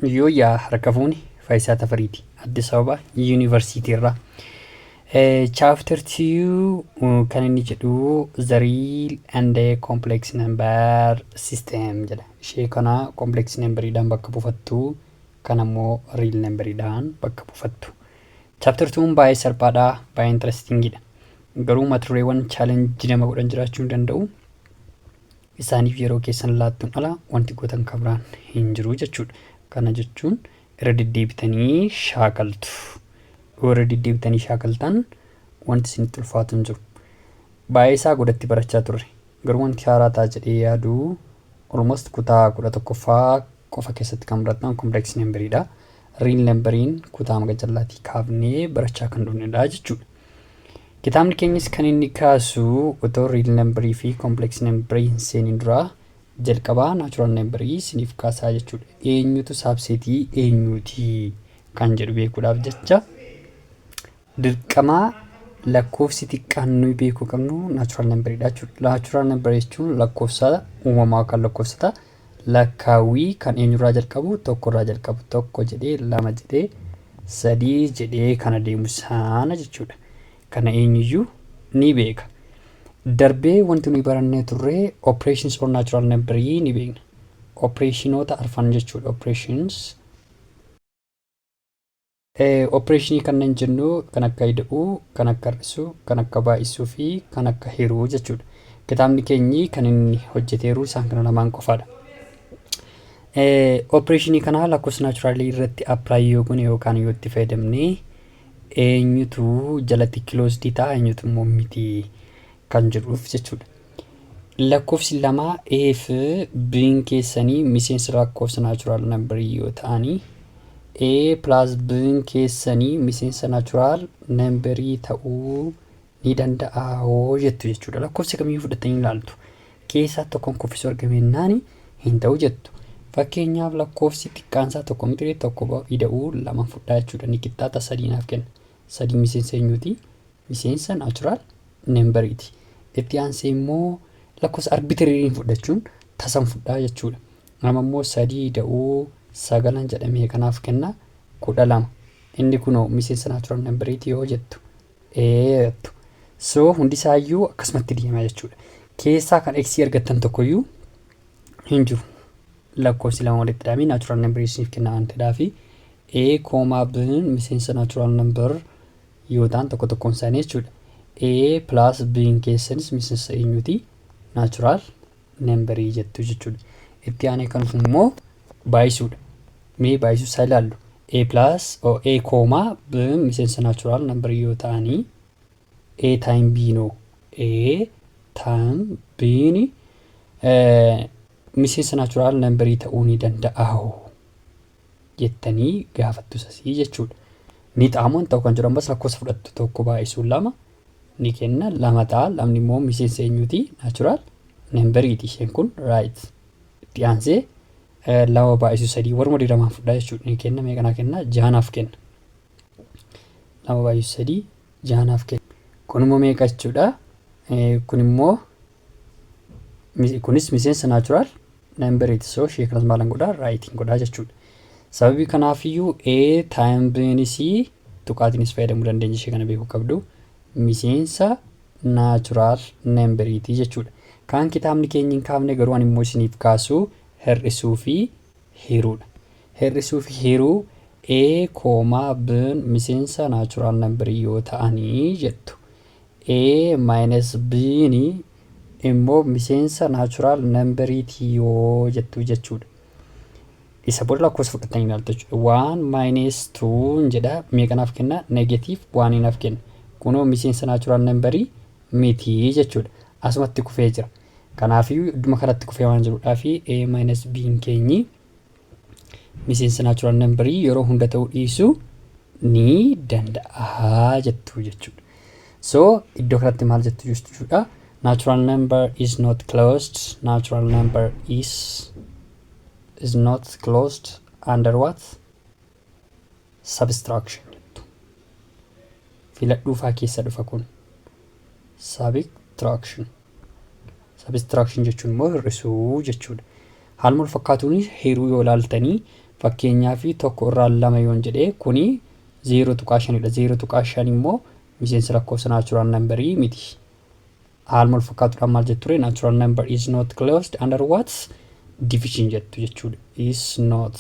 Yooyyaa, harka fuuni, Faayisaa Tafariiti. Addis Ababa Yuunivarsiitii irraa. Chapter 2 kan inni jedhu "The Real and Complex Number System" jedha. Ishee kana complex numberiidhaan bakka buufattu, kan ammoo real numberiidhaan bakka buufattu. Chapter 2 baay'ee salphaadha, baay'ee interestingidha. Garuu mata dureewwan challenge nama godhan jiraachuu hin danda'u. Isaaniif yeroo keessan laattuun ala wanti gootan kan biraan hin jiru jechuudha. Kana jechuun irra deddeebitanii shaakaltu. Yoo irra deddeebitanii shaakaltan wanti isinitti ulfaatu hin jiru. Baay'ee isaa godhatti barachaa turre. Garuu wanti haaraa ta'a jedhee yaadu almost kutaa 11ffaa qofa keessatti kan baratan complex numberiidha. Real numberiin kutaa magajallaatii kaafnee barachaa kan dhufnedha jechuudha. Kitaabni keenyas kan inni kaasu otoo real numberii fi complex numberii hin seeniin dura jalqabaa natural numberii isiniif kaasaa jechuudha. Eenyutu subsetii eenyuti kan jedhu beekuudhaaf jecha dirqamaa lakkoofsi xiqqaan nuyi beekuu qabnu natural numberiidha jechuudha. Natural number jechuun lakkoofsa uumamaa kan lakkoofsota lakkaawwii kan eenyurraa jalqabu? Tokkorraa jalqabu, tokko jedhee, lama jedhee, sadii jedhee kana deemu sana jechuudha. Kana eenyuyyuu ni beeka. Darbee wanti nuyi barannee turre operations on natural numberii ni beekna. Operationoota arfan jechuudha. Operations operationii kanneen jennu kan akka ida'uu, kan akka hir'isuu, kan akka baay'isuu fi kan akka hiruu jechuudha. Kitaabni keenyi kan inni hojjeteeru isaan kana lamaan qofaadha. Operationii kana lakkoofsa naturalii irratti apply yoo goone yookaan yoo itti fayyadamne, eenyutu jalatti closed ta'a, eenyutu immoo miti kan jedhuuf jechuudha. Lakkoofsi lama A fi B'n keessanii miseensa lakkoofsa natural numberii yoo ta'anii, A plus B'n keessanii miseensa natural numberii ta'uu ni danda'a hoo jettu jechuudha. Lakkoofsa kamiyyuu fudhatanii ilaaltu. Keessaa tokkoon kuffisuu argamennaan hin ta'u jettu. Fakkeenyaaf, lakkoofsi xiqqaansaa tokko miti, tokko ida'uu lama fudhaa jechuudha. Ni qixxaata, sadii naaf kenna. Sadii miseensa eenyuti? Miseensa natural numberiiti. Itti aansee immoo lakkoofsa arbitraryiin fudhachuun tasan fudhaa jechuudha. Nama immoo sadii ida'uu sagalan jedhamee kanaaf kenna, 12. Inni kunoo miseensa natural numberiiti yoo jettu, ee jettu. So hundisaayyuu akkasumatti deema jechuudha. Keessaa kan x argattan tokkoyyuu hin jiru. Lakkoofsi lama walitti hidhamee natural numberii isiniif kenna waan ta'eedhaaf, A comma B miseensa natural number yoo ta'an tokko tokkoon isaanii jechuudha. A plus B keessanis miseensa eenyuti? Natural numberii jettu jechuudha. Itti aanee kan dhufu immoo baay'isuudha. Mee baay'isuu isaa ilaallu. A plus A comma B miseensa natural numberii yoo ta'anii, A time B no, A time B miseensa natural numberii ta'uu ni danda'a jettanii gaafattu sasii jechuudha. Ni ta'amoo ta'u kan jedhu ammas lakkoofsa fudhattu, tokko baay'isuun lama ni kenna, lama ta'a. Lamni immoo miseensa eenyuti? Natural numberiiti isheen kun, right. Itti aansee lama baay'isuu sadii warma diramaan fudhaa jechuudha. Ni kenna, meeqanaa kenna? Jahanaaf kenna. Lama baay'isuu sadii jahanaaf kenna. Kun immoo meeqa jechuudha? Kun immoo kunis miseensa natural numberiiti. So ishee kanas maalan godhaa? Rightiin godhaa jechuudha. Sababii kanaafiyyuu A time B'nis tuqaatiinis fayyadamuu dandeenya, ishee kana beekuu qabdu. Miseensa natural numberiitii jechuudha. Kan kitaabni keenya hin kaafne garuu ani immoo isiniif kaasu hir'isuu fi hiruudha. Hir'isuu fi hiruu, A comma B miseensa natural numberii yoo ta'anii jettu. A minus B immoo miseensa natural numberiitii yoo jettu jechuudha. Isa booda lakkoofsa fudhatanii ilaaltu jechuudha. One minus two jedha, meeqanaaf kenna? Negative one naaf kenna. Kunoo miseensa natural numberii miti jechuudha. Asumatti kufee jira. Kanaafiyyuu idduma kanatti kufee waan jiruudhaa fi A minus B keenyi miseensa natural numberii yeroo hunda ta'uu dhiisuu ni danda'a jettu jechuudha. So iddoo kanatti maal jettu jechuudha? Natural number is not closed. Natural number is not closed under what? Subtraction jettu. Filadhuufaa keessa dhufa kun. Subtraction. Subtraction jechuun immoo hir'isuu jechuudha. Haaluma wal fakkaatuun hiruu yoo ilaaltanii, Fakkeenyaaf, tokko irraa lama yoon jedhee, kuni 0.5dha. 0.5 immoo miseensa lakkoofsa natural numberii miti. Haaluma wal fakkaatuudhaan maal jettu ture? Natural number is not closed under what? Division jettu jechuudha. Is not.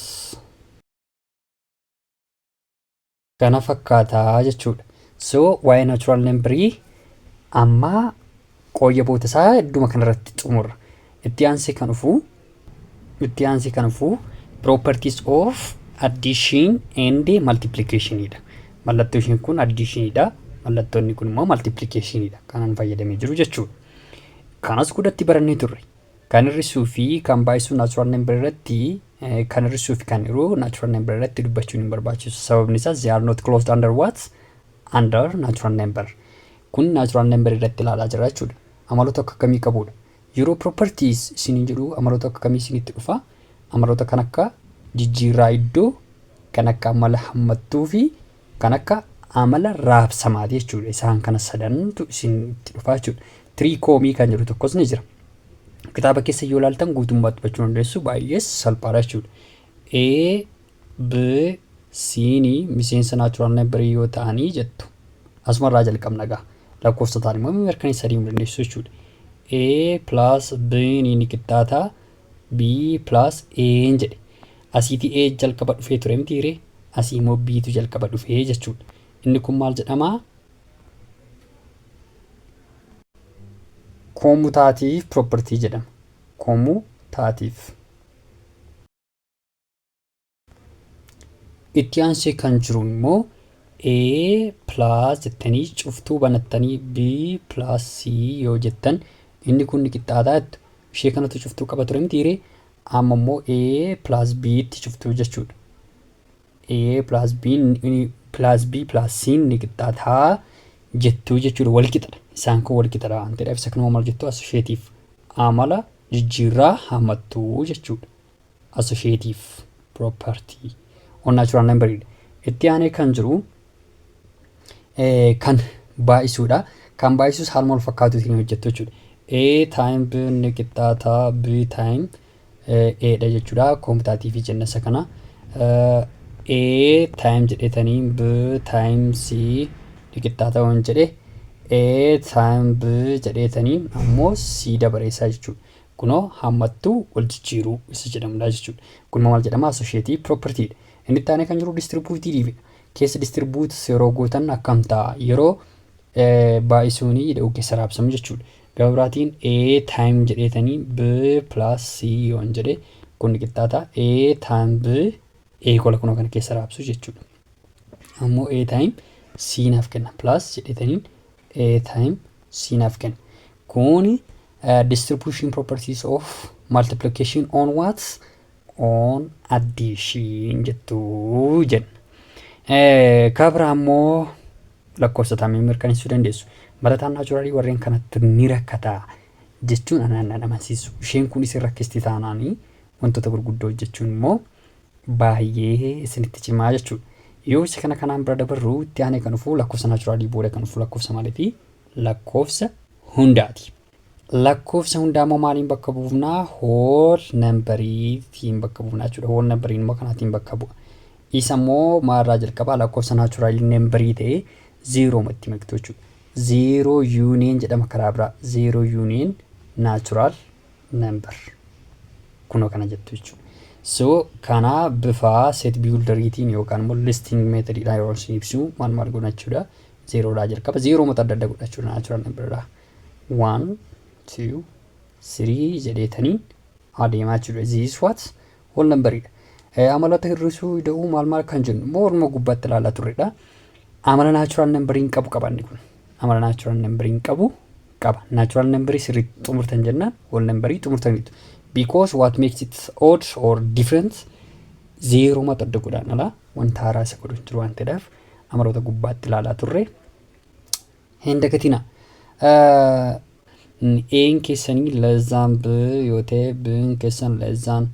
Kana fakkaataa jechuudha. So waa'ee natural numberii amma qooyyaboota isaa idduma kanarratti xumurra. Itti aansee kan dhufu properties of addition and multiplication dha. Mallattoo isheen kun addition dha. Mallattoonni kun immoo multiplication dha. Kanaan fayyadamee jiru jechuudha. Kanas gudatti barannee turre. Kan hir'isuu fi kan baay'isuu natural number irratti, kan hir'isuu fi kan hir'uu natural number irratti dubbachuun hin barbaachisu. Sababni isaas, they are not closed under what? Under natural number. Kun natural number irratti ilaalaa jira jechuudha. Amaloota akka akkamii qabudha? Yeroo properties isiniin jedhu amaloota akka akkamii isinitti dhufa? Amaloota kan akka jijjiirraa iddoo, kan akka amala hammattuu fi kan akka amala raabsamaati jechuudha. Isaan kana sadantu isinitti dhufa jechuudha. Trichotomy kan jedhu tokkos ni jira. Kitaaba keessa yoo ilaaltan guutummaatti hubachuu dandeessu, baay'ee salphaadha jechuudha. A, B, C ni miseensa natural numberii yoo ta'anii jettu. Asumarraa jalqabna gaa. Lakkoofsotaan immoo mirkaneessa deemuu dandeessu jechuudha. A plus B ni qixxaata B plus A jedhe. Asiitii A jalqaba dhufee ture miti ree? Asii immoo Btu jalqaba dhufee jechuudha. Inni kun maal jedhama? Commutative property jedhama. Commutative. Itti aansee kan jiru immoo A plus jettanii cuftuu banattanii B plus C yoo jettan, inni kun ni qixxaataa jettu. Ishee kanatu cuftuu qaba ture miti ree? Amma immoo A plus B tti cuftuu jechuudha. A plus B plus B plus C ni qixxaataa jettuu jechuudha. Wal qixadha. Isaan kun wal qixadha waan ta'eef, isa kanuma maal jettu? Associative, amala jijjiirraa hammattuu jechuudha. Associative property on natural number. Itti aanee kan jiru kan baay'isuudha. Kan baay'isuus haaluma wal fakkaatuutiin hojjettu jechuudha. A time B ni qixxaataa B time A dha jechuudha. Commutative jenna isa kana. A time jedhetanii B time C ni qixxaataa waan jedhe, A time B jedhetanii ammoo C dabareessaa jechuudha. Kunoo hammattuu wal jijjiiruu isa jedhamudha jechuudha. Kun maal jedhama? Associative property dha. Inni itti aanee kan jiru distributive. Keessa distribute yeroo gootan akkam ta'a? Yeroo baay'isuunii jedhu keessa raabsamu jechuudha. Gama biraatiin A time jedheetanii B plus C yoon jedhe, kun ni qixxaata A time B, A kola kunoo kana keessa raabsu jechuudha. Ammoo A time C naaf kenna, plus jedheetaniin A time C naaf kenna. Kuni distribution properties of multiplication on what? On addition jettuu jenna. Kabira ammoo lakkoofsa tamii mirkaneessuu dandeessu. Barataan naturalii warreen kanatti ni rakkataa jechuun anaan nan amansiisu. Isheen kun isin rakkisti taanaanii, wantoota gurguddoo hojjechuun immoo baay'ee isinitti cimaa jechuudha. Yoo isa kana kanaan bira dabarru, itti aanee kan dhufu lakkoofsa naturalii booda kan dhufu lakkoofsa maaliitii? Lakkoofsa hundaati. Lakkoofsa hundaa immoo maaliin bakka buufnaa? Whole numberiitiin bakka buufnaa jechuudha. Whole numberiin immoo kanaatiin bakka bu'a. Isa immoo maalirraa jalqabaa? Lakkoofsa natural numberii ta'ee zeeroo itti maktu jechuudha. Zero union jedhama karaa biraa. Zero union natural number. Kunoo kana jettu jechuudha. So kana bifa set builderiitiin yookaan immoo listing methodiidhaan yeroo isin ibsu maal maal godha jechuudha? Zeeroodhaa jalqaba. Zeeroo mata adda adda godha jechuudha natural numberidhaa. One, two, three jedheetaniin adeemaa jechuudha. This is what? Whole numberidha. Amaloota hir'isuu, ida'uu, maal maal kan jennu immoo orma gubbaatti ilaalaa turredha. Amala natural numberiin qabu qabanni kun. Amala natural numberiin qabu qaba. Natural numberii sirriitti xumurtan jennaan, whole numberii xumurtaniitu. Because what makes it odd or different, zeeroo mata adda godhaan alaa wanta haaraa isa godhu hin jiru waan ta'eedhaaf, amaloota gubbaatti ilaalaa turre hin dagatina. A'n keessanii less than B yoo ta'e, B'n keessan less than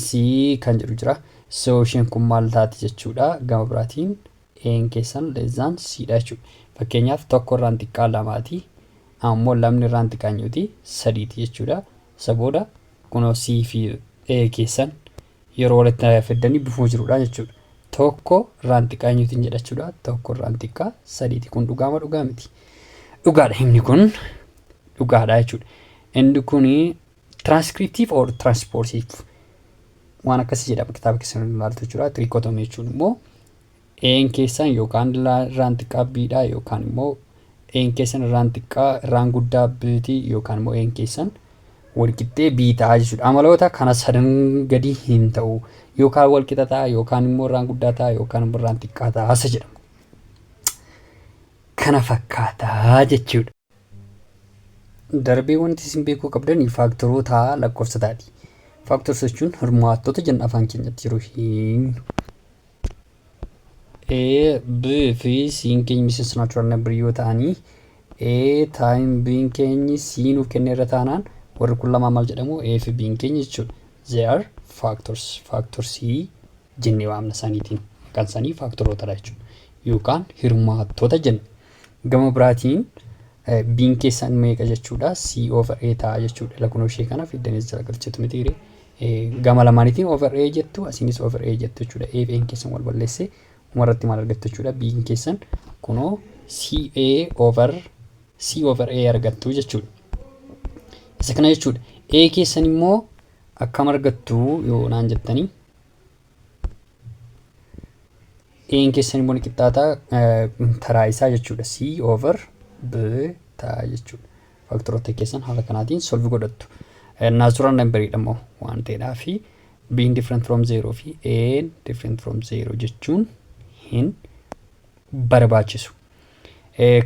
C kan jedhu jira. So isheen kun maal taati jechuudha? Gama biraatiin A'n keessan less than C dha jechuudha. Fakkeenyaaf, tokko irraan xiqqaa lamaati. Ammoo lamni irraan xiqqaa eenyuti? Sadiiti jechuudha. Isa booda kunoo C fi A keessan Yeroo walitti fiddanii bifuma jirudha jechuudha. Tokko irraan xiqqaa eenyuutiin jedha jechuudha? Tokko irraan xiqqaa sadiiti. Kun dhugaama dhugaa miti? Dhugaadha, himni kun dhugaadha jechuudha. Inni kun transcriptive or transportive waan akkasii jedhama, kitaaba keessan ilaaltu jechuudha. Trichotomy jechuun immoo een keessan yookaan irraan xiqqaa biidha, yookaan immoo een keessan irraan xiqqaa irraan guddaa biitii, yookaan immoo een keessan walqixxee bii ta'a jechuudha. Amaloota kana sadan gadi hin ta'u. Yookaan walqixa ta'a, yookaan immoo irraan guddaa ta'a, yookaan immoo irraan xiqqaa ta'a isa jedhama. Kana fakkaataa jechuudha. Darbee wanti isin beekuu qabdan factoroota lakkoofsotaati. Factors jechuun hirmaattota jenna afaan keenyatti yeroo hiiknu. A, B fi C keenya miseensa natural number yoo ta'anii, A time B keenyi C nuuf kennee irra taanaan, warri kun lamaan maal jedhamu? A fi B keenya jechuudha. They are factors. Factors jennee waamna isaaniitiin. Maqaan isaanii factorootadha jechuudha. Yookaan hirmaattota jenna. Gama biraatiin B'n keessan meeqa jechuudha? C over A ta'a jechuudha. Lakunoo ishee kana fiddanis jala galchitu miti. Gama lamaaniitiin over A jettu, asiinis over A jettu jechuudha. A fi A'n keessan wal balleessee umarratti maal argattu jechuudha? B'n keessan kunoo CA over C over A argattu jechuudha. Isa kana jechuudha. A keessan immoo akkam argattu yoo naan jettanii, A'n keessan immoo ni qixxaata taraa isaa jechuudha. C over B ta'a jechuudha. Factoroota keessan haala kanaatiin solve godhattu. Natural number immoo waan ta'eedhaa fi being different from zero fi A different from zero jechuun hin barbaachisu.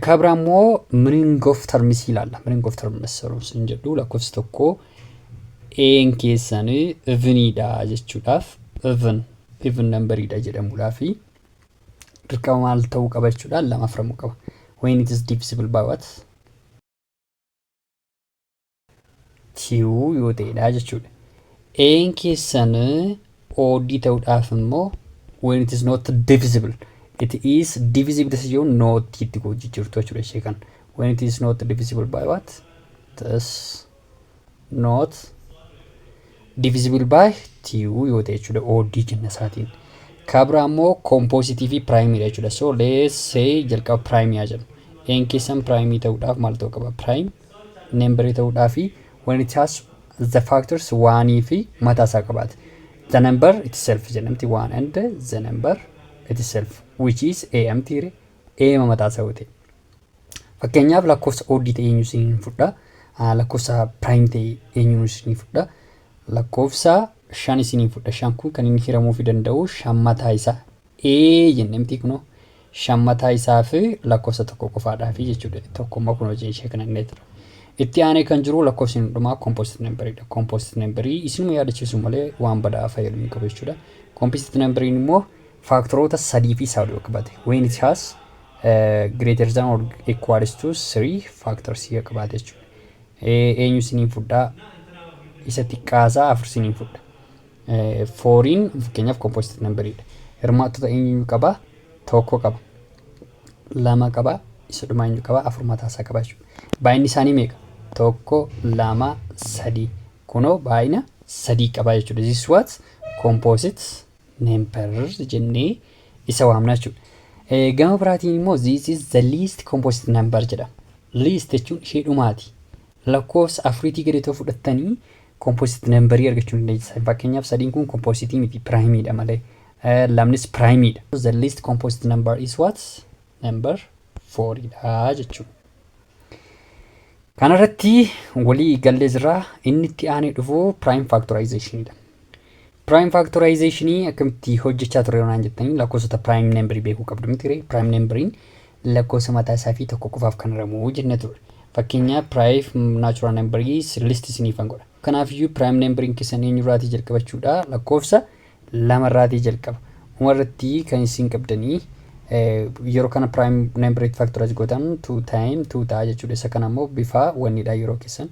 Kabira immoo meaning of terms ilaalla. Meaning of terms hin jedhu, lakkoofsi tokko A'n keessan eveniidha jechuudhaaf, even numberiidha jedhamuudhaa fi dirqama maal ta'uu qaba jechuudha? Lama afuramuu qaba. When it is divisible by what? Two yoo ta'edha jechuudha. A'n keessan odd ta'uudhaaf immoo when it is not divisible. It is divisible isa jedhu not itti jijjiirtu jechuudha ishee kan. When it is not divisible by what? It is not divisible by two yoo ta'e jechuudha odd jenna isaatiin. Kabira immoo composite fi prime dha jechuudha. So let's say jalqaba prime haa jennu. A'n keessan prime ta'uudhaaf maal ta'uu qaba? Prime number ta'uudhaaf fi when it has the factors oneii fi mataa isaa qabaate. The number itself jedhamti, one and the number itself, which is A amtiire A mataa isaa yoo ta'e. Fakkeenyaaf lakkoofsa odd ta'e eenyu isin fudha? Lakkoofsa prime ta'e eenyu isin fudha? Lakkoofsa 5 isinii fudha. 5 kun kan inni hiramuufii danda'u 5 mataa isaa. A jennee kunoo 5 mataa isaa fi lakkoofsa tokko qofaadhaafi jechuudha. Tokkummaa kun hojii ishee kana inni tura. Itti aanee kan jiru lakkoofsi inni dhumaa composite numberidha. Composite numberii isinuma yaadachiisu malee waan badaa fayyadu hin qabu jechuudha. Composite numberiin immoo factoroota sadii fi isaa olii qabate. When it has greater than or equals to three factors yoo qabaate jechuudha. Eenyu isiniin fudhaa? Isa xiqqaasaa 4 isiniin fudha. Fouriin fakkeenyaaf composite numberiidha. Hirmaattota eenyu qaba? Tokko qaba. Lama qaba. Isa dhumaa eenyu qaba? 4 mataa isaa qaba jechuudha. Baay'inni isaanii meeqa? Tokko, lama, sadii. Kunoo baay'ina sadii qaba jechuudha. This is what composite number jennee isa waamna jechuudha. Gama biraatiin immoo this is the least composite number jedhama. Least jechuun ishee dhumaati. Lakkoofsa afuriitii gadi ta'u fudhattanii composite numberii argachuu ni dandeessa. Fakkeenyaaf sadiin kun composite miti, primeiidha malee. Lamnis primeiidha. The least composite number is what? Number fouriidha jechuudha. Kanarratti walii gallee jira. Inni itti aanee dhufu prime factorizationidha. Prime factorizationii akkamitti hojjechaa ture yoo naan jettanii, lakkoofsota prime numberii beekuu qabdu miti? Prime numberiin lakkoofsa mataa isaa fi tokko qofaaf kan hiramu jenne ture. Fakkeenyaaf prime natural numberii list isiniifan godha. Kanaafiyyuu prime numberiin keessan eenyurraatii jalqabachuudha? Lakkoofsa lamarraatii jalqaba. Umarratti kan isin qabdanii yeroo kana prime number itti factorize gootan 2 time 2 ta'a jechuudha. Isa kana immoo bifa wannidha, yeroo keessan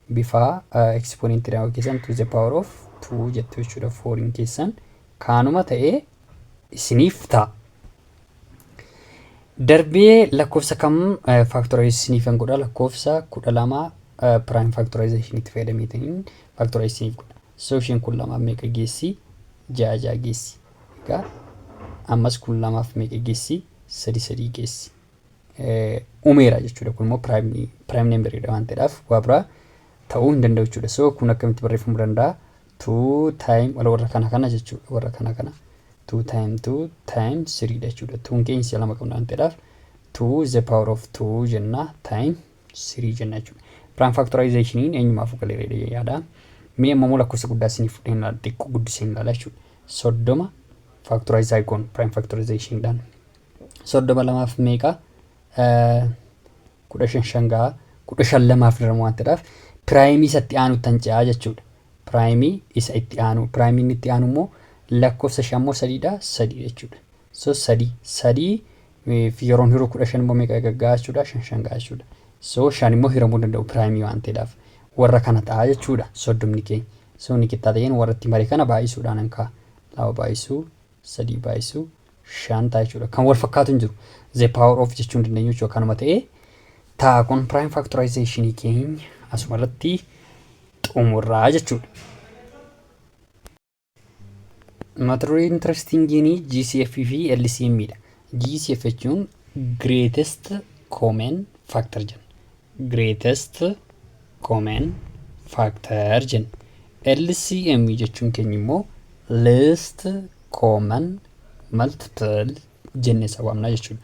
bifa exponentiidhaan yeroo keessan to the power of 2 jettu jechuudha. Fouriin keessan kaanuma ta'ee isiniif ta'a. Darbee lakkoofsa kam factorize isiniifan godha? Lakkoofsa 12 prime factorization itti fayyadameetaniin factorize isiniif godha. So isheen kun lama meeqa geessi? Ja'a ja'a geessi. Egaa ammas kun lamaaf meeqa geessi? Sadi sadii geessi. Uumeera jechuudha. Kun immoo prime numberiidha waan ta'eedhaaf waa biraa ta'uu hin danda'u jechuudha. So kun akkamitti barreeffamuu danda'a? Two time warra kana kana jechuudha. Warra kana kana. Two time two time threedha jechuudha. Twon keenya si'a lama qabna waan ta'eedhaaf two the power of two jenna, time three jenna jechuudha. Prime factorizationiin eenyumaaf galeera yaada. Mee amma immoo lakkoofsa guddaa isinii fudheen ilaala, xiqqoo guddiseen ilaala jechuudha. 30 factorize goon prime factorizationiidhaan. 30 lamaaf meeqa? 15 shan ga'a. 15 lamaaf hiramu waan ta'eedhaaf primeii isa itti aanutti ce'aa jechuudha. Primeii isa itti aanu. Primeiin itti aanu immoo lakkoofsa shan immoo sadiidha, sadii jechuudha. So sadii sadii yeroon hiruu 15 immoo meeqa gagga'a jechuudha? Shan shan ga'a jechuudha. So shan immoo hiramuu danda'u primeii waan ta'eedhaaf. Warra kana ta'a jechuudha 30ni keenya. So ni qixxaateen warra itti mare kana baay'isuudhaan an ka'a. Lama baay'isuu sadii baay'isuu shan ta'a jechuudha. Kan wal fakkaatu hin jiru. The power of jechuu hin dandeenyu jechuudha. Kanuma ta'ee ta'a. Kun prime factorizationii keenya asuma irratti xumurraa jechuudha. Mata duree interestingiin GCF fi LCM dha. GCF jechuun greatest common factor jenna. Greatest common factor jenna. LCM jechuun keenya immoo least common multiple jennee isa waamna jechuudha.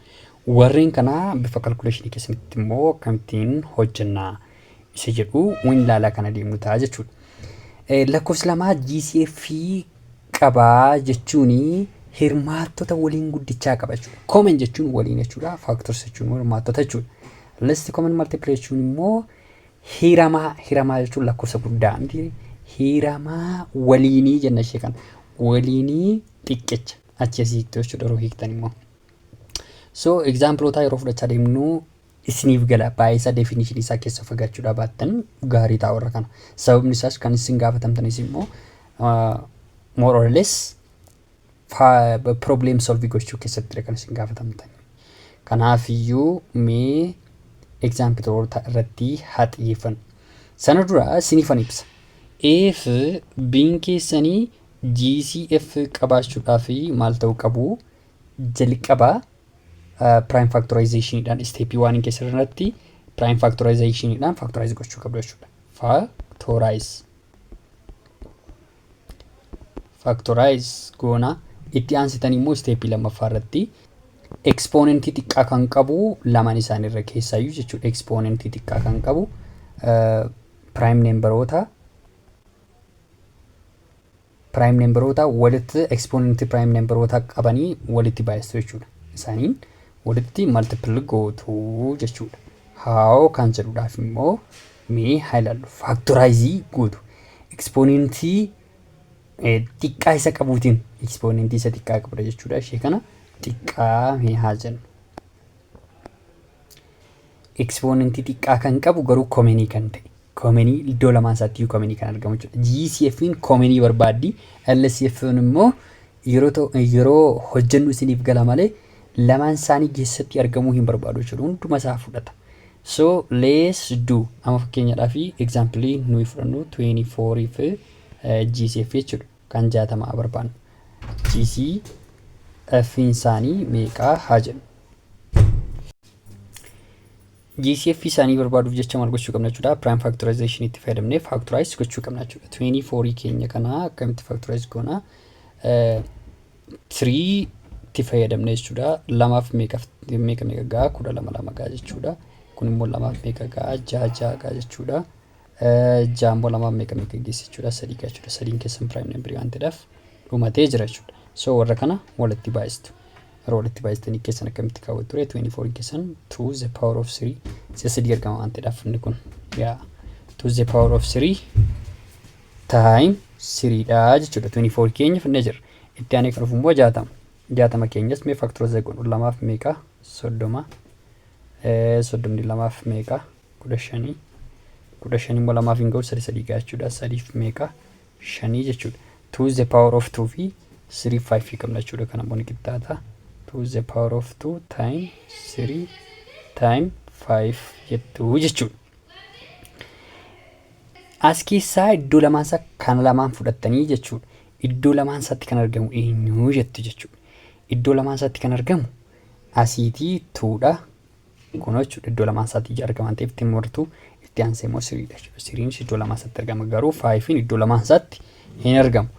Warreen kanaa bifa calculationii keessatti immoo akkamittiin hojjennaa isa jedhu waan ilaalaa kana deemnu ta'a jechuudha. Lakkoofsi lamaa GCF qabaa jechuun hirmaattota waliin guddichaa qaba jechuudha. Common jechuun waliin jechuudha. Factors jechuun hirmaattota jechuudha. Least common multiple jechuun immoo hiramaa, hiramaa jechuun lakkoofsa guddaa miti. Hiramaa waliinii jenna ishee kana. Waliinii xiqqicha achi asii hiiktu jechuudha yeroo hiiktan immoo. So exampleota yeroo fudhachaa deemnu isiniif gala. Baay'ee isaa definition isaa keessa fagaachuudhaa baattan gaarii ta'a warra kana. Sababni isaas kan isin gaafatamtanis immoo more or less problem solve gochuu keessatti kan isin gaafatamtan. Kanaafiyyuu mee exampleota irratti haa xiyyeeffannu. Sana dura isiniifan ibsa. A fi B'n keessanii GCF qabaachuudhaaf maal ta'uu qabu? Jalqaba prime factorizationidhaan stepii waan keessa irratti prime factorizationidhaan factorize gochuu qabdu jechuudha. Factorize. Factorize goona. Itti aansitan immoo stepii lammaffaa irratti exponentii xiqqaa kan qabu lamaan isaaniirra keessaayyuu jechuudha. Exponentii xiqqaa kan qabu prime numberoota walitti, exponentii prime numberoota qabanii walitti baay'istu jechuudha. Isaaniin walitti multiple gootu jechuudha. How kan jedhuudhaaf immoo mee haa ilaallu. Factorize gootu. Exponentii xiqqaa isa qabuutiin, exponentii isa xiqqaa qabudha jechuudha. Ishee kana xiqqaa mee haa jennu. Exponentii xiqqaa kan qabu garuu commonii kan ta'e. Commonii iddoo lamaan isaatti commonii kan argamu jechuudha. GCF'n commonii barbaaddi. LCF'n immoo yeroo hojjennu isiniif gala malee lamaan isaanii keessatti argamuu hin barbaadu jechuudha. Hunduma isaa fudhata. So let's do. Amma fakkeenyaadhaaf example nuyi fudhannu 24 fi GCF jechuudha. Kan 60 barbaannu. GCF isaanii meeqaa haa jennu. GCF isaanii barbaaduuf jecha maal gochuu qabna jechuudha? Prime factorization itti fayyadamnee factorize gochuu qabna jechuudha. 24 keenya kana akkamitti factorize goona? 3 itti fayyadamne jechuudha. Lamaaf meeqa meeqa meeqa ga'a? 12 lama ga'a jechuudha. Kun immoo lamaaf meeqa ga'a? Ja'a ja'a ga'a jechuudha. Ja'a immoo lamaaf meeqa meeqa geessa jechuudha? Sadii ga'a jechuudha. Sadiin keessan prime number waan ta'eedhaaf dhumatee jira jechuudha. So warra kana walitti baay'istu. Yeroo walitti baay'istanii keessan akkamitti kaawwatu ture? 24 keessan 2 the power of 3, si'a sadii argama waan ta'eedhaaf inni kun yaa 2 the power of 3 time 3 dha jechuudha. 24 keenya fidnee jirra. Itti aanee kan dhufu immoo 60. 60 keenyas mee factorize godhu. Lamaaf meeqa? 30. 30 lamaaf meeqa? 15. 15 immoo lamaaf hin ga'u, sadi sadii ga'a jechuudha. Sadiif meeqa? Shanii jechuudha. 2 the power of 2 fi 3 5 qabna jechuudha. Kana immoo ni qixxaata. 2 the power of 2 time 3 time 5 jettuu jechuudha. As keessaa iddoo lamaan isaa kana lamaan fudhattanii jechuudha. Iddoo lamaan isaatti kan argamu eenyu jettu jechuudha. Iddoo lamaan isaatti kan argamu asiitii twodha. Kun jechuudha, iddoo lamaan isaatti argaman ta'eef itti martu. Itti aansee immoo threedha jechuudha. Threenis iddoo lamaan isaatti argama, garuu fiveiin iddoo lamaan isaatti hin argamu.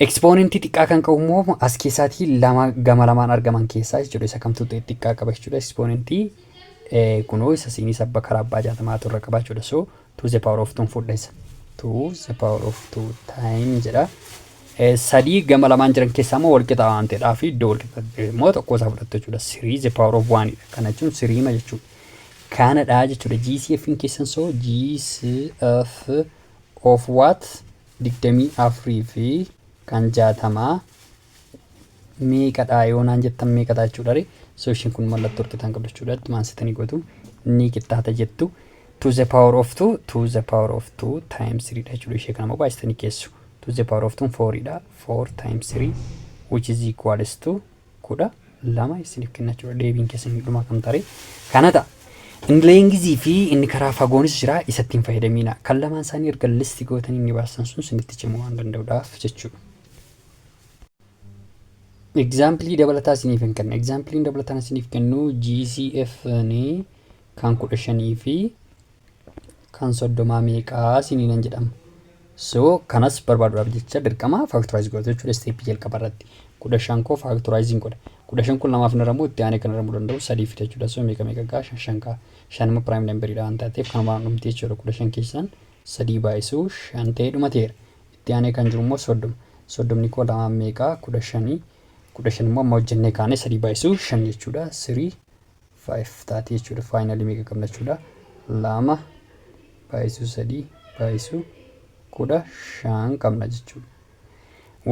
Exponentii xiqqaa kan qabu immoo as keessaatii lama gama lamaan argaman keessaa jechuudha. Isa kamtu xiqqaa qaba jechuudha. Exponentii kunoo isa siinis abba karaa abbaa 60tu irra qaba jechuudha. So to the power of two fudha isa. To the power of two time jedha. Sadii gama lamaan jiran keessaa immoo walqixa waan ta'eedhaa fi iddoo walqixa immoo tokko isaa fudhattu jechuudha. Three the power of one dha. Kana jechuun threema jechuudha. Kanadha jechuudha. GCF keessan, so GCF of what, 24 fi kan 60 meeqadha yoo naan jettan, meeqadha jechuudha. So ishiin kun mallattoo walqixaan qabdu jechuudha. Itti maansitanii gootu, ni qixxaata jettu. To the power of 2, to the power of 2 times 3 dha jechuudha. Ishee kana immoo baay'istanii keessu. To the power of 2 4 dha. 4 times 3, which is equals to 12 isiniif kenna jechuudha. Deebiin keessan dhumaa kan tare kana ta'a. Inni lengthii fi inni karaa fagoonis jira, isatti hin fayyadamina. Kan lamaan isaanii erga list gootanii inni baasan sun isinitti cimuu waan danda'uudhaaf jechuudha. Exampleii dabalataa isiniif hin kenna. Exampleiin dabalataan isiniif kennu GCF ni kan 15 fi kan 30 meeqaa isiniin jedhama. So kanas barbaaduudhaaf jecha dirqama factorize godhatu jechuudha stepii jalqaba irratti. 15 koo factorizeiin godha. 15 kun lamaaf hiramu, itti aanee kan hiramuu danda'u sadii fida jechuudha. So meeqa meeqa gaa? Shan shan gaa. Shan immoo prime numberiidha waan taateef kanumaan dhumti jechuudha. 15 keessan sadii baay'isuu shan ta'ee dhumateera. Itti aanee kan jiru immoo 30. 30ni koo lamaan meeqaa? 15. 15 immoo amma hojjennee kaanee sadii baay'isuu shan jechuudha. Three five taati jechuudha. Finalii meeqa qabna jechuudha? Lama baay'isuu sadii baay'isuu 15 qabna jechuudha.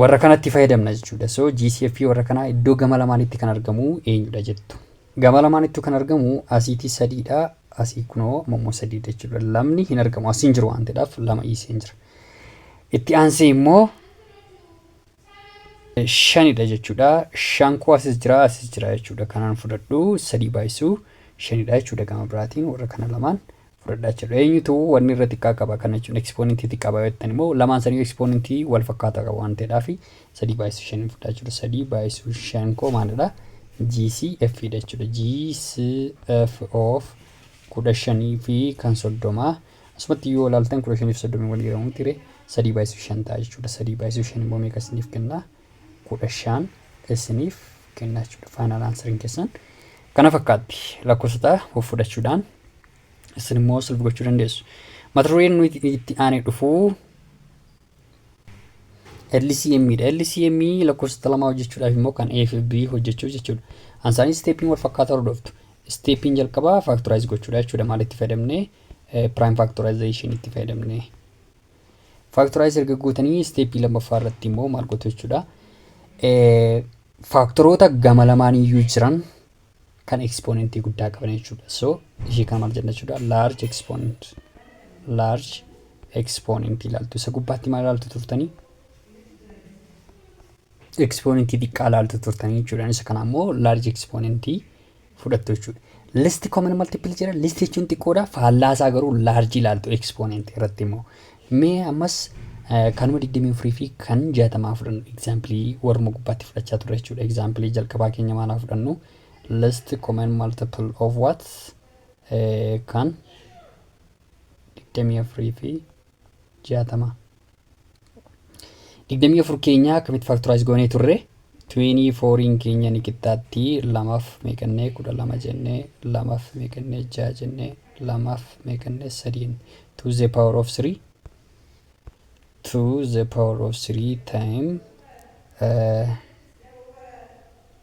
Warra kanatti fayyadamna jechuudha. So GCF warra kanaa iddoo gama lamaanitti kan argamu eenyudha jettu. Gama lamaanitti kan argamu asiitii sadiidha. Asii kunoo ammoo sadiidha jechuudha. Lamni hin argamu, asiin jiru waan ta'eedhaaf lama dhiisee jira. Itti aansee immoo shanidha jechuudha. Shan koo asis jira, asis jira jechuudha. Kanaan fudhadhu, sadii baay'isuu shanidha jechuudha. Gama biraatiin warra kana lamaan fudhadhaa jechuudha. Eenyutu wanni irra xiqqaa qaba? Kana jechuun exponentii xiqqaa qaba jettan immoo, lamaan sanii exponentii wal fakkaataa qaba waan ta'eedhaaf sadii baay'isuu shanii fudhaa jechuudha. Sadii baay'isuu shan koo maalidha? GCF dha jechuudha. GCF of 15 fi kan 30 asumatti yoo ilaaltan, 15 fi 30 walii jedhamu ture, sadii baay'isuu shan ta'a jechuudha. Sadii baay'isuu shan immoo meeqa isiniif kenna? 15 isiniif kenna jechuudha. Final answeriin keessan kana fakkaatti. Lakkoofsota of fudhachuudhaan isin immoo solve gochuu dandeessu. Mata dureen nuti itti aanee dhufu LCM dha. LCM lakkoofsota lamaa hojjechuudhaaf immoo kan A fi B hojjechuu jechuudha. Ansaanis stepiin wal fakkaataa hordoftu. Stepiin jalqabaa factorize gochuudha jechuudha. Maalitti fayyadamnee? Prime factorization itti fayyadamnee. Factorize erga gootanii stepii lammaffaa irratti immoo maal gootu jechuudha? Factoroota gama lamaan iyyuu jiran kan exponentii guddaa qaban jechuudha. So ishee kana maal jenna jechuudha? Large exponent. Large exponent ilaaltu. Isa gubbaatti maal ilaaltu turtanii? Exponentii xiqqaa ilaaltu turtanii jechuudha. Isa kana immoo large exponentii fudhattu jechuudha. Least common multiple jira. Least jechuun xiqqoodha. Faallaa isaa garuu large ilaaltu exponent irratti immoo. Mee ammas kanuma 24 fi kan 60 fudhannu, example warruma gubbaatti fudhachaa turre jechuudha. Example jalqabaa keenya maal haa fudhannu? Least common multiple of what? Kan 24 fi 60. 24 keenya akkamitti factorize goonee turre? 24 keenya ni qixxaatti lamaaf meeqannee 12 jennee, lamaaf meeqannee ja'a jennee, lamaaf meeqannee sadiin, to the power of 3, to the power of 3 time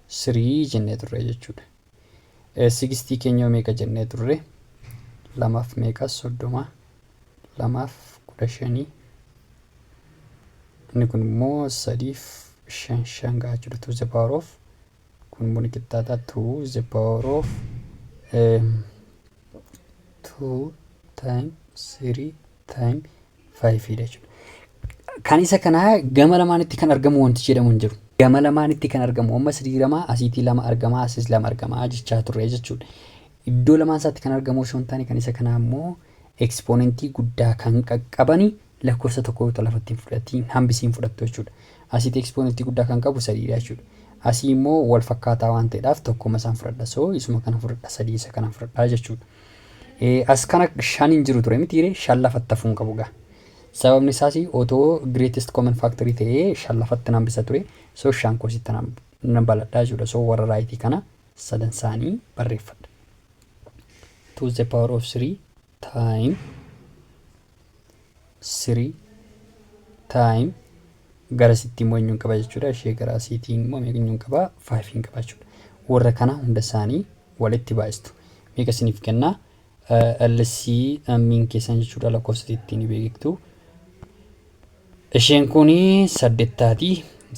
3 jennee turre jechuudha. 60 keenya meeqa jennee turre? Lamaaf meeqa? 30, lamaaf 15, inni kun immoo sadiif shan shan gahaa jechuudha. To the power of, kun immoo ni qixxaata to the power of 2 time 3 time 5 dha jechuudha. Kan isa kanaa gama lamaanitti kan argamu wanti jedhamu hin jiru. Gama lamaanitti kan argamu amma sadii lama, asiitii lama argamaa, asis lama argamaa jechaa turre jechuudha. Iddoo lamaan isaatti kan argamu osoo hin taane, kan isa kanaa immoo exponentii guddaa kan qaqqabani lakkoofsa tokko yoo lafatti hin fudhatiin hambisiin fudhattu jechuudha. Asitti exponentii guddaa kan qabu sadiidha jechuudha. Asii immoo wal fakkaataa waan ta'eedhaaf tokkuma isaan fudhadha. So isuma kana fudhadha, sadii isa kana fudhadha jechuudha. As kana shan hin jiru ture mitiire, shan lafatti hafuu hin qabu gaa. Sababni isaas otoo greatest common factor ta'ee shan lafatti nan hambisa ture. So shan koositti nan baladhaa jechuudha. So warra rightii kana sadan isaanii barreeffadha. 2 the power of 3 time 3 time gara sitti immoo eenyuun qaba jechuudha. Ishee gara asiitiin immoo eenyuun qaba? 5 hin qaba jechuudha. Warra kana hunda isaanii walitti baay'istu. Meeqa isiniif kennaa? LCM keessan jechuudha, lakkoofsa ittiin beektu. Isheen kun saddeet taati.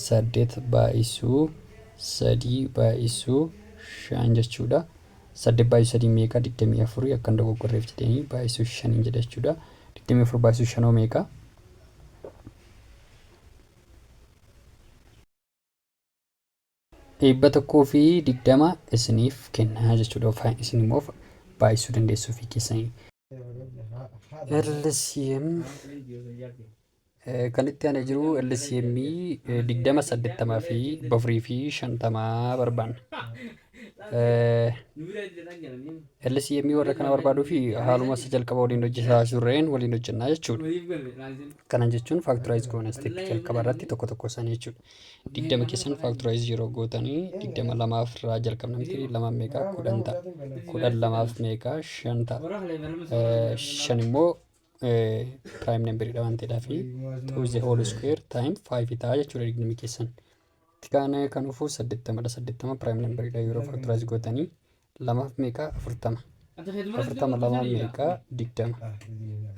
Saddeet baay'isuu sadii baay'isuu shan jechuudha. Saddeet baay'isuu sadii meeqa? 24, akka hin dogoggorreef jedhanii baay'isuu shaniin jedha jechuudha. 24 baay'isuu shanoo meeqa? 120 isiniif kennaa jechuudha. Isin immoo baay'isuu dandeessu ofii keessanii. LCM kan itti aanee jiru, LCM 20, 80 fi 450 barbaanna. LCM warra kana barbaaduu fi haaluma isa jalqaba waliin hojjetaa turreen waliin hojjennaa jechuudha. Kana jechuun factorize goona stepii jalqaba irratti tokko tokko isaanii jechuudha. 20 keessan factorize yeroo gootanii, 20 lamaaf irraa jalqabna miti? Lamaan meeqaa? 10 ta'a. 10 lamaaf meeqaa? Shan ta'a. Shan immoo prime numberiidha waan ta'eedhaaf two the whole square time five ta'a jechuudha 20 keessan. Itti kaanee kan dhufu 80dha. 80 prime numberiidha. Yeroo factorize gootanii lamaaf meeqaa? 40. 40 lamaaf meeqaa? 20.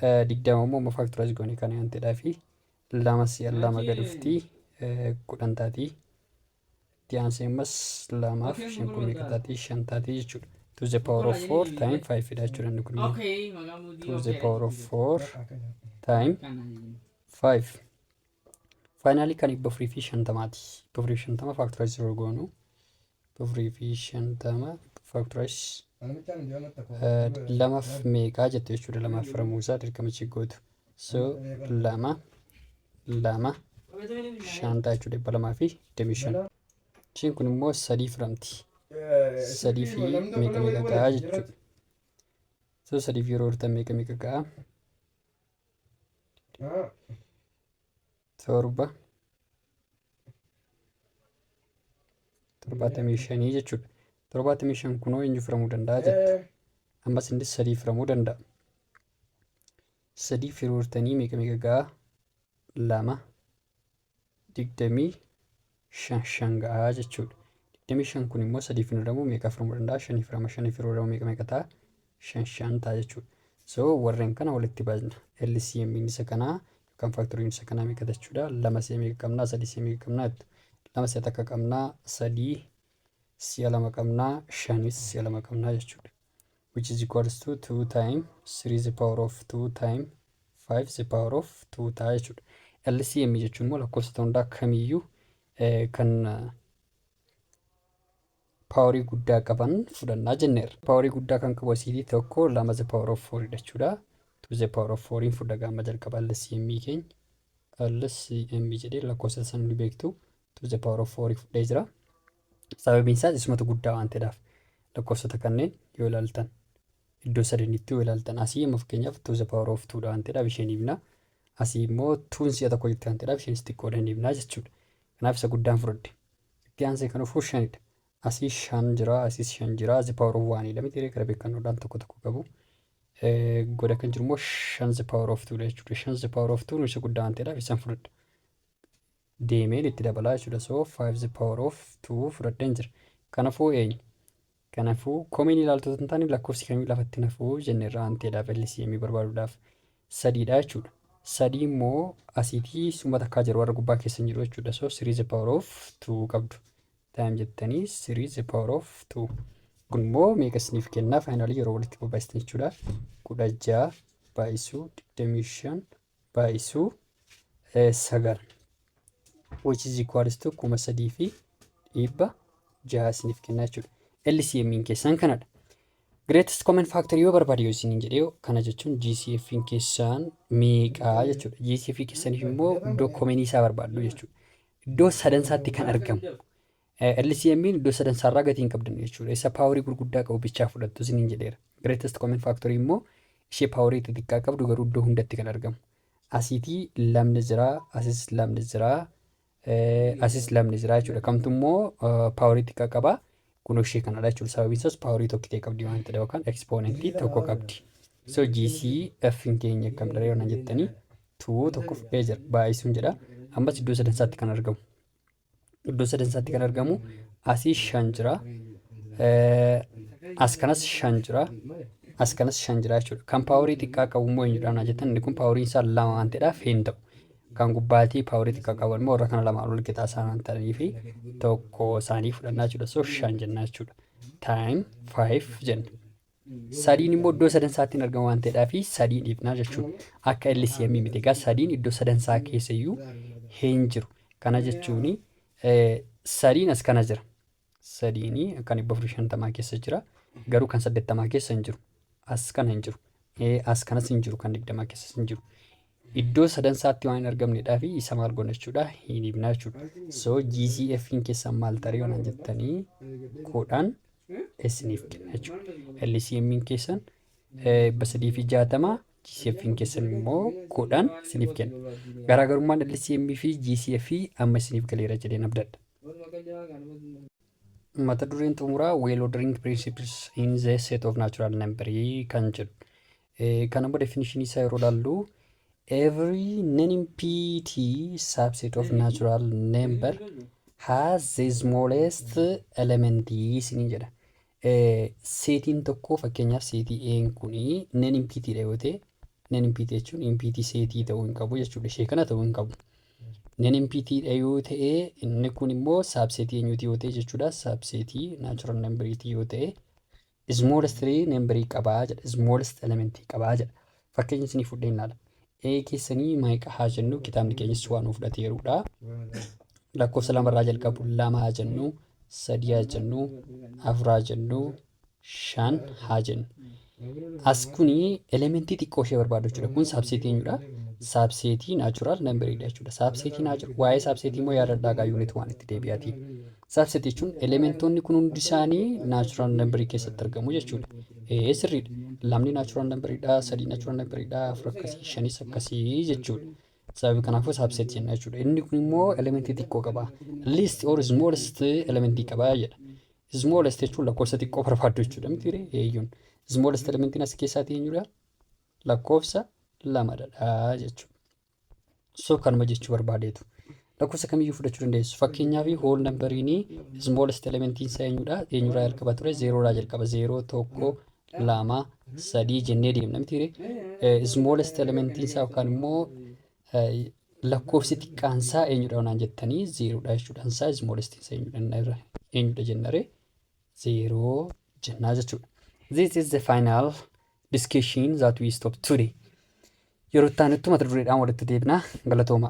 20 immoo factorize goonee kana waan ta'eedhaaf lama si'a lama gad dhufti, 10 taati. Itti aansee ammas lamaaf isheen kun meeqa taati? Shan taati jechuudha. To the power of four time five dha jechuudha inni kun immoo. To the power of four time five. Finally kan 450ti. 450 factorize yeroo goonu, 450 factorize lamaaf meeqaa jettu jechuudha. Lamaaf firamuu isaa dirqama gootu. So lama lama shan ta'a jechuudha, 225. Isheen kun immoo sadii firamti. Sadii fi meeqa meeqa gahaa jechuudha. So sadiif yeroo hirtan meeqa meeqa gahaa? Torba, 75 jechuudha. 75 kunoo eenyu firamuu danda'a jettu? Ammas innis sadii firamuu danda'a. Sadii firoortanii meeqa meeqa gahaa? Lama, 25, shan gahaa jechuudha. 25 kun immoo sadiif hin hiramu, meeqa firamuu danda'a? Shanii firama. Shanii hiramu meeqa meeqa ta'a? Shan shan ta'a jechuudha. So warreen kana walitti baasna. LCM isa kanaa yookaan factoriin isa kanaa meeqa jechuudha? Lama si'a meeqa qabnaa? Sadii si'a meeqa qabnaa jettu? Lama si'a takka qabnaa, sadii si'a lama qabnaa, shanis si'a lama qabnaa jechuudha. Which is equals to 2 time 3 the power of 2 time 5 the power of 2 ta'a jechuudha. LCM jechuun immoo lakkoofsota hundaa kamiyyuu kan powerii guddaa qaban fudhannaa jenneerra. Powerii guddaa kan qabu asiitii tokko lama the power of 4 jechuudha. 2 the power of 4 fudha gaama jalqaba LCM keenya. LCM jedhee lakkoofsa sana ni beektu, 2 the power of 4 fudhee jira. Sababiin isaas isumatu guddaa waan ta'eedhaaf, lakkoofsota kanneen yoo ilaaltan, iddoo sadanitti yoo ilaaltan, asii amma fakkeenyaaf 2 the power of 2 dha waan ta'eedhaaf isheen ibna. Asii immoo 2 si'a tokko jirti waan ta'eedhaaf isheenis xiqqoodha, hin ibnaa jechuudha. Kanaaf isa guddaan fudhadhe. Itti aansee kan dhufu shanidha. Asii shan jira, asiis shan jira, the power of one dha miti gara beekannoodhaan tokko tokko qabu. Goda kan jiru immoo shan the power of 2 dha jechuudha. Shan the power of 2 isa guddaa waan ta'eedhaaf isaan fudhadha. Deemeen itti dabalaa jechuudha. So 5 the power of 2 fudhadheen jira. Kanaafuu eenyu? Kanaafuu komiin ilaaltota hin taane lakkoofsi kamii lafatti nafuu jenneerra waan ta'eedhaaf LCM barbaaduudhaaf sadiidha jechuudha. Sadii immoo asiitii suma takkaa jiru, warra gubbaa keessa hin jiru jechuudha. So 3 the power of 2 qabdu. Time jettanii 3 the power of 2. Kun immoo meeqa isiniif kennaa finalii yeroo walitti qopheessitan jechuudha? 16 baay'isuu 25 baay'isuu sagal, which is equals to 3600 isiniif kennaa jechuudha. LCM keessan kanadha. Greatest common factor yoo barbaade yoo isiniin jedhee, kana jechuun GCF keessan meeqaa jechuudha. GCF keessaniif immoo iddoo commonii isaa barbaaddu jechuudha. Iddoo sadansaatti kan argamu. LCM iddoo sadansaarraa gatii hin qabdan jechuudha. Isa powerii gurguddaa qabu bichaa fudhattu isiniin jedheera. Greatest common factor immoo ishee powerii xixiqqaa qabdu garuu iddoo hundatti kan argamu. Asiitii lamni jira, asis lamni jira, asis lamni jira jechuudha. Kamtu immoo powerii xiqqaa qaba? Kun ishee kanadha jechuudha. Sababiin isaas powerii tokkitee qabdi waan ta'eef yookaan exponentii tokko qabdi. So GCF keenya akkam dha yoo jettanii, two tokko fudhee jira, baay'isuun jedha. Ammas iddoo sadansaatti kan argamu. Iddoo sadansaatti kan argamu asii shan jira. As kanas shan jira. As kanas shan jira jechuudha. Kan powerii xiqqaa qabu immoo eenyudha naa jettan, inni kun poweriin isaa lama waan ta'eedhaaf hin ta'u. Kan gubbaatii powerii xiqqaa qaban immoo warra kana lamaan ol qixaa isaan waan ta'anii fi tokko isaanii fudhannaa jechuudha. So shan jennaa jechuudha. Time five jenna. Sadiin immoo iddoo sadansaatti hin argamu waan ta'eedhaaf sadiin dhiifnaa jechuudha. Akka LCM miti egaa, sadiin iddoo sadansaa keessa iyyuu hin jiru. Kana jechuun sadiin as kana jira. Sadiini kan 450 keessa jira. Garuu kan 80 keessa hin jiru. As kana hin jiru. As kanas hin jiru, kan 20 keessas hin jiru. Iddoo sadansaatti waan hin argamnedhaa fi isa maal goona jechuudha, hin dhiifnaa jechuudha. So GCF keessan maal tarii yoo jettanii, 10 isiniif kenna jechuudha. LCM keessan 360, GCF keessan immoo 10 isiniif kenna. Garaagarummaan LCM fi GCF amma isiniif galeera jedheen abdadha. Mata dureen xumuraa "Well ordering principles in the set of natural number" kan jedhu. Kan immoo definition isaa yeroo ilaallu, every non-empty subset of natural number has the smallest element isiniin jedha. Setiin tokko, fakkeenyaaf setii A'n kuni non-empty dha yoo ta'e, non-empty jechuun empty setii ta'uu hin qabu jechuudha. Ishee kana ta'uu hin qabu. Non-empty dha yoo ta'e, inni kun immoo subsetii eenyuti yoo ta'e jechuudha. Subsetii natural numberiitii yoo ta'e, smallest numberii qabaa jedha. Smallest elementii qabaa jedha. Fakkeenya isinii fudhee ilaala. A keessanii meeqa haa jennu? Kitaabni keenyas waan nuuf fudhateerudha. Lakkoofsa lamarraa jalqabu, lama haa jennu, sadii haa jennu, afur haa jennu, shan haa jennu. As kuni elementii xiqqoo ishee barbaadu jechuudha. Kun subsetii eenyudha? Subsetii natural numberiidha jechuudha. Subsetii natural, waa'ee subsetii immoo yaadadhaa gaa, unit waan itti deebi'aati. Subsetii jechuun elementoonni kun hundi isaanii natural numberii keessatti argamu jechuudha. Ee, sirriidha. Lamni natural numberiidha, sadii natural numberiidha, afur akkasii, shanis akkasii jechuudha. Sababii kanaafuu subset jenna jechuudha. Inni kun immoo elementii xiqqoo qaba. Least or smallest elementii qaba jedha. Smallest jechuun lakkoofsa xiqqoo barbaaddu jechuudha miti eeyyuun. Smallest elementiin as keessaati eenyudha? Lakkoofsa lamadha jechuudha. So kanuma jechuu barbaadeetu. Lakkoofsa kamiyyuu fudhachuu dandeessu. Fakkeenyaaf whole numberiin smallest elementiin isaa eenyudha? Eenyurraa jalqaba ture? Zeeroodhaa jalqaba. Zeeroo, tokko, lama, sadii jennee deemna miti. Smallest elementiin isaa yookaan immoo lakkoofsi xiqqaan isaa eenyudha naan jettanii, zeeroodha jechuudha. Isaa smallest isaa eenyudha, eenyudha jennare, zeeroo jennaa jechuudha. This is the final discussion that we stop today. Yeroo itti aanutti mata dureedhaan walitti deebina. Galatooma.